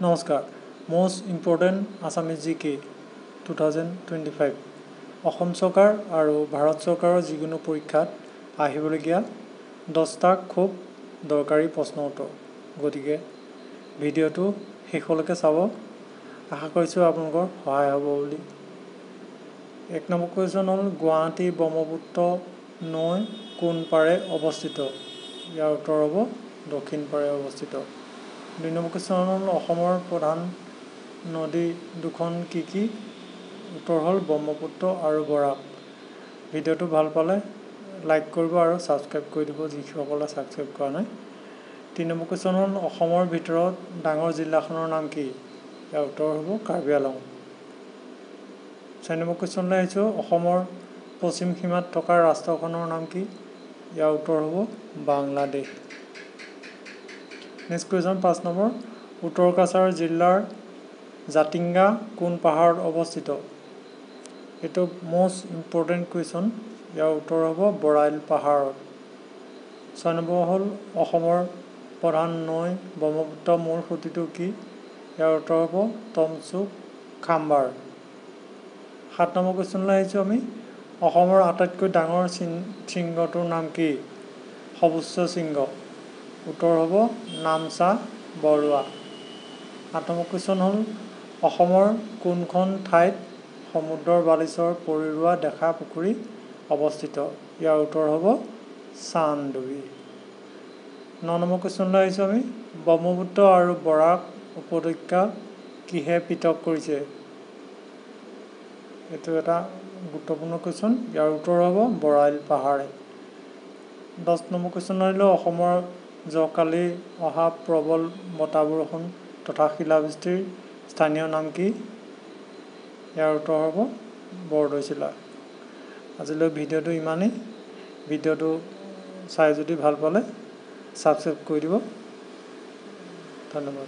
নমস্কাৰ, most important Assamese GK 2025। Assam চৰকাৰ আৰু ভাৰত চৰকাৰৰ যিকোনো পৰীক্ষাত আহিবলগীয়া 10টা খুব দৰকাৰী প্ৰশ্ন উত্তৰ। গতিকে ভিডিঅ'টো শেষলৈকে চাব, আশা কৰিছোঁ আপোনালোকৰ সহায় হ'ব বুলি। 1 নম্বৰ কুৱেশ্যন হ'ল, গুৱাহাটী ব্ৰহ্মপুত্ৰ নৈ কোন পাৰে অৱস্থিত? ইয়াৰ উত্তৰ হ'ব দক্ষিণ পাৰে অৱস্থিত। 2 নম্বৰ কুৱেশ্যন হ'ল, অসমৰ প্ৰধান নদী দুখন কি কি? উত্তৰ হ'ল ব্ৰহ্মপুত্ৰ আৰু বৰাক। ভিডিঅ'টো ভাল পালে লাইক কৰিব আৰু ছাবস্ক্ৰাইব কৰি দিব যিসকলে ছাবস্ক্ৰাইব কৰা নাই। 3 নম্বৰ কুৱেশ্যন হ'ল, অসমৰ ভিতৰত ডাঙৰ জিলাখনৰ নাম কি? ইয়াৰ উত্তৰ হ'ব কাৰ্বি আলং। 4 নম্বৰ কুৱেশ্যনলৈ আহিছোঁ, অসমৰ পশ্চিম সীমাত থকা ৰাষ্ট্ৰখনৰ নাম কি? ইয়াৰ উত্তৰ হ'ব বাংলাদেশ। নেক্সট কুৱেশ্যন 5 নম্বৰ, উত্তৰ কাছাৰ জিলাৰ জাতিংগা কোন পাহাৰত অৱস্থিত? এইটো মষ্ট ইম্পৰ্টেণ্ট কুৱেশ্যন। ইয়াৰ উত্তৰ হ'ব বৰাইল পাহাৰত। 6 নম্বৰ হ'ল, অসমৰ প্ৰধান নৈ ব্ৰহ্মপুত্ৰ মূল সুঁতিটো কি? ইয়াৰ উত্তৰ হ'ব তমচুক খাম্বাৰ। 7 নম্বৰ কুৱেশ্যনলৈ আহিছোঁ আমি, অসমৰ আটাইতকৈ ডাঙৰ শৃংগটোৰ নাম কি? সৰ্বোচ্চ শৃংগ। উত্তৰ হ'ব নামচা বৰুৱা। 8 নম্বৰ কুৱেশ্যন হ'ল, অসমৰ কোনখন ঠাইত সমুদ্ৰৰ বালিচৰ পৰি ৰোৱা দেখা পুখুৰী অৱস্থিত? ইয়াৰ উত্তৰ হ'ব চান্দডুবি। 9 নম্বৰ কুৱেশ্যনলৈ আহিছোঁ আমি, ব্ৰহ্মপুত্ৰ আৰু বৰাক উপত্যকা কিহে পৃথক কৰিছে? এইটো এটা গুৰুত্বপূৰ্ণ কুৱেশ্যন। ইয়াৰ উত্তৰ হ'ব বৰাইল পাহাৰে। 10 নম্বৰ কুৱেশ্যন আহিলেও, অসমৰ জহকালি অহা প্ৰবল বতাহ বৰষুণ তথা শিলাবৃষ্টিৰ স্থানীয় নাম কি? ইয়াৰ উত্তৰ হ'ব বৰদৈচিলা। আজিলৈ ভিডিঅ'টো ইমানেই। ভিডিঅ'টো চাই যদি ভাল পালে ছাবস্ক্ৰাইব কৰি দিব। ধন্যবাদ।